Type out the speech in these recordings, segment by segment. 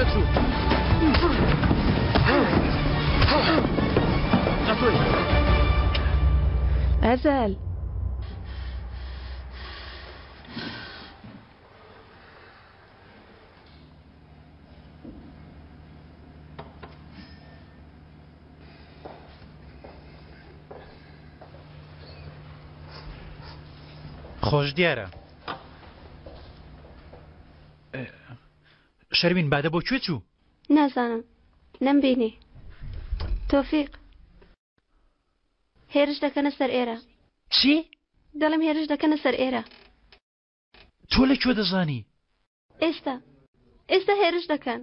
کوێ چوو؟ ئەتۆی. ئەزەل. خۆش دیارە شەرمین بادە بۆ کوێ چوو؟ نازانم نەمبینی تۆفیق هێرش دەکەنە سەر ئێرە چی؟ دەڵێم هێرش دەکەنە سەر ئێرە تۆ لە کوێ دەزانی؟ ئێستا ئێستا هێرش دەکەن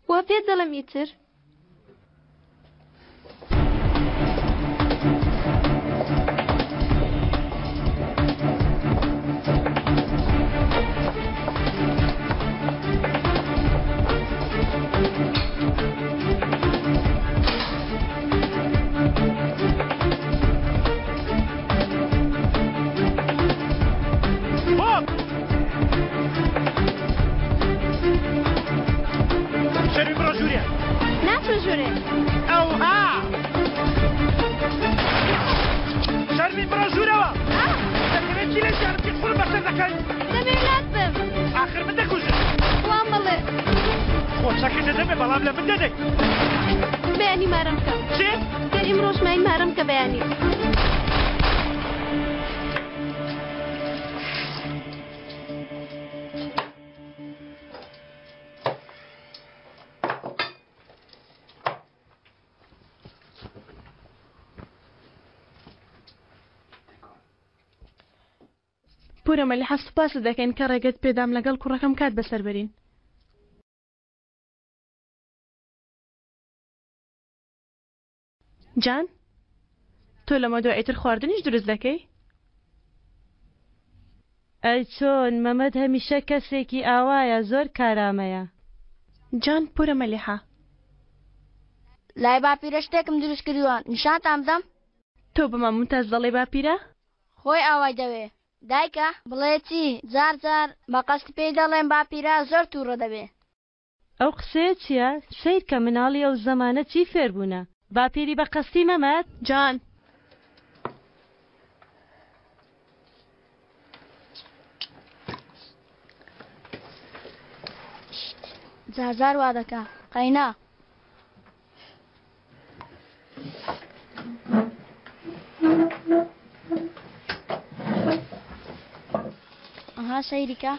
وا پێت دەڵێم ئیتر. شەرمی بڕۆ ژوورێ. ناچمە ژوورێ. ئەوها شەرمی بڕۆ ژوورەوە. دەتەوێت چی لە ژیانم بکەیت قوڕم بەسەر دەکەیت. دەمەوێت لات بم. ئاخر من دەکوژن. وا مەڵێ. خۆ چەکت دەدەمێ بەڵام لە من دەدەیت. بەیانی مارەم بکە. چی؟ گەر ئیمڕۆش مای مارەم بکە بەیانی. پورە مەلیحە سوپاست دەکەین کە ڕێگەت پێدام لەگەڵ کوڕەکەم کات بەسەر بەرین. جان تۆ لەمەودوا ئیتر خواردنیش دروست دەکەی؟ ئەی چۆن، مەمەد هەمیشە کەسێکی ئاوایە زۆر کارامەیە. جان پورە مەلیحە. لای باپیرە شتێکم دروست کردووە نیشانتان بدەم؟ تۆ بە مام مومتاز دەڵێی باپیرە؟ خۆی ئاوای دەوێ. دایکە بڵێ چی؟ جار جار بە قەست پێی دەڵێم باپیرە زۆر تووڕە دەبێ. ئەو قسەیە چیە؟ سەیرکە مناڵی ئەو زەمانە چی فێربوونە. باپیری بە قەستی مەمەد؟ جان. جار جار وا دەکا. قەینا. ئەها سەیری کە.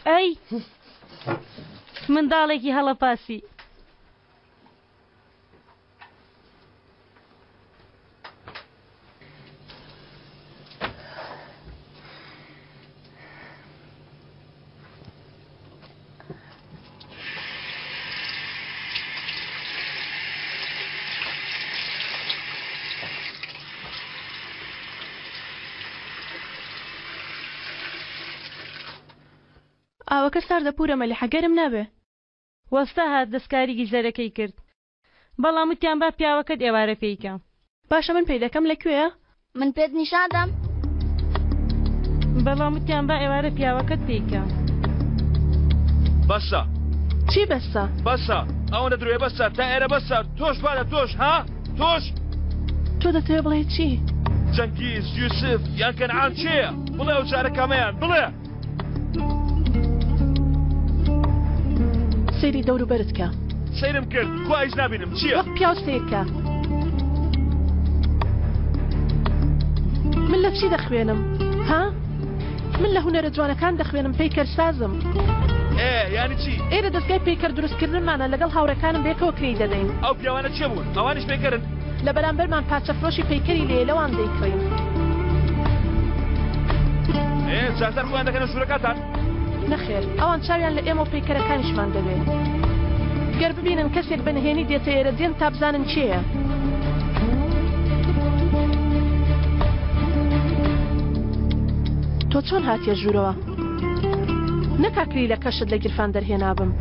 ئەی منداڵێکی هەڵەپاسی. ئاوەکە ساردە پورە مەلیحە گەرم نابێ. وەستا هات دەستکاری گیزەرەکەی کرد بەڵام وتیان با پیاوەکەت ئێوارە پێی کە. باشە من پێی دەکەم لە کوێیە؟ من پێت نیشان دەم. بەڵام وتیان با ئێوارە پیاوەکەت پێی کە. بەسە. چی بەسە؟ بەسە ئەوەندە درۆیە بەسە تا ئێرە بەسە تۆش بادە تۆش ها تۆش. تۆ دەتەوێ بڵێی چی؟ جەنگیز یوسف یان کەنعان کێیە؟ بڵێ ئەو جارە کامەیان بڵێ. سەیری دەوروبەرت کە. سەیرم کرد کوا هیچ نابینم چییە؟ وەک پیاو سەیر کە. من لە چی دەخوێنم؟ ها؟ من لە هونەرە جوانەکان دەخوێنم پەیکەرسازم. ئێ یانی چی؟ ئێرە دەزگای پەیکەر دروستکردنمانە لەگەڵ هاوڕێکانم بەیەکەوە کرێی دەدەین. ئەو پیاوانە کێ بوون؟ ئەوانیش پەیکەرن؟ لە بەرامبەرمان پارچەفرۆشی پەیکەری لێیە لەوان دەیکڕین. ئێ جارجار خۆیان دەکەنە ژوورەکانتان؟ نەخێر، ئەوان چاویان لە ئێمە و پەیکەرەکانیشمان دەبێ. گەر ببینن کەسێک بە نهێنی دێتە ئێرە دێن تا بزانن کێیە. تۆ چۆن هاتیە ژوورەوە؟ نەکا کلیلەکەشت لە گیرفان دەرهێنابم.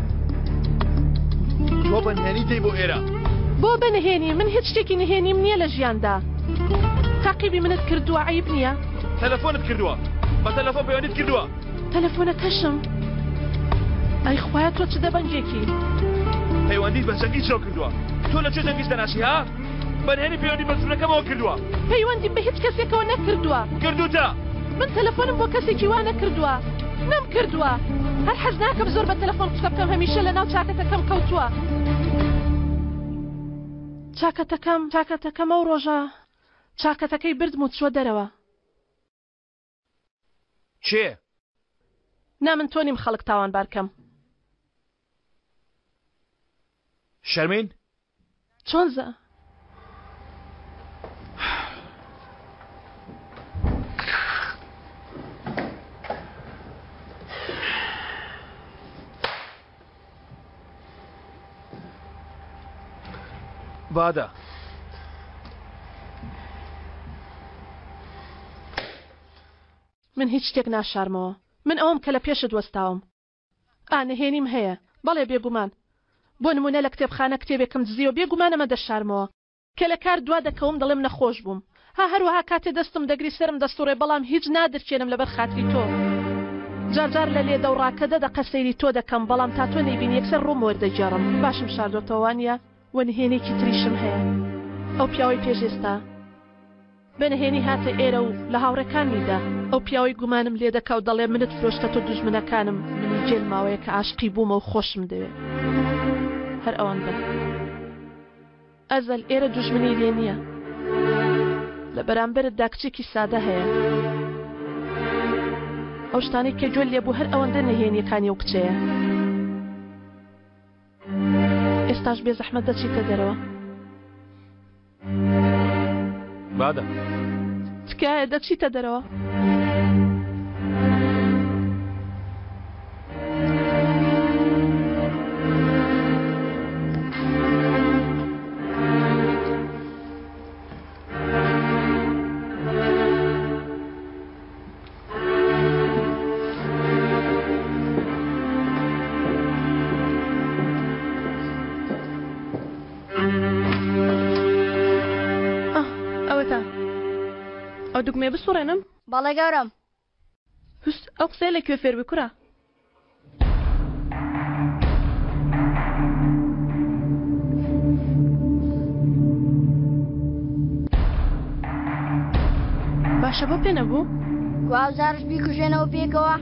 تۆ بە نهێنی دێی بۆ ئێرە؟ بۆ بە نهێنی؟ من هیچ شتێکی نهێنیم نییە لە ژیاندا. تاقیبی منت کردووە عەیب نییە؟ تەلەفۆنت کردووە؟ بە تەلەفۆن پەیوەندیت کردووە؟ تەلەفۆنەکەشم. ئەی خوایە تۆ چ دەبەنگێکی؟ پەیوەندیت بە چەنگیزەوە کردووە؟ تۆ لە کوێ چەنگیز دەناسی ها؟ بە نهێنی پەیوەندیت بە ژوورەکەمەوە کردووە؟ پەیوەندیم بە هیچ کەسێکەوە نەکردووە. کردووتە؟ من تەلەفۆنم بۆ کەسێکی وا نەکردووە. نەمکردووە. هەر حەز ناکەم زۆر بە تەلەفۆن قسە بکەم هەمیشە لەناو چاکەتەکەم کەوتووە. چاکەتەکەم، چاکەتەکەم ئەو ڕۆژە چاکەتەکەی بردم و چووە دەرەوە. کێ؟ نا من تۆ نیم خەڵک تاوانبار کەم. شەرمین؟ چۆن زا؟ بادە. من هیچ شتێک ناشارمەوە. من ئەوەم کە لە پێشت وەستاوم. ئا، نهێنیم هەیە. بەڵێ، بێگومان. بۆ نموونە لە کتێبخانە کتێبێکم دزیوە، بێگومان ئەمە دەشارمەوە. کە لە کار دوا دەکەوم دەڵێم نەخۆش بووم. ها هەروەها کاتێ دەستم دەگری سەرم دەسوڕێ بەڵام هیچ نادرکێنم لەبەر خاتری تۆ. جار جار لە لێدە و ڕاکە دە دەقە سەیری تۆ دەکەم بەڵام تا تۆ نەیبینی یەکسەر ڕووم وەردەگێڕم. باشم شاردۆتەوە وانیە؟ وە نهێنێکی تریشم هەیە. ئەو پیاوەی پێش ئێستا. بە نهێنی هاتە ئێرە و لە هاوڕێکانمی دا. ئەو پیاوەی گومانم لێ دەکا و دەڵێ منت فرۆشتە تۆ دوژمنەکانم منی گێل ماوەیەکە عاشقی بوومە و خۆشم دەوێ. هەر ئەوەندە. ئەزەل، ئێرە دوژمنی لێ نییە. لە بەرامبەرتدا کچێکی سادە هەیە. ئەو شتانەی کە گوێت لێ بوو هەر ئەوەندە نهێنییەکانی ئەو کچەیە. ئێستاش بێزەحمەت دەچیتە دەرەوە. بادە. تکایە دەچیتە دەرەوە. ئەوەتا ئەو دوگمەیە بسوڕێنم؟ بەڵێ گەورەم. هوس ئەو قسەیە لە کوێ فێر بووی کوڕە؟ باشە بۆ پێ نەبوو؟ کوا ئەو جارەش بیکوژێنەوە پێکەوە؟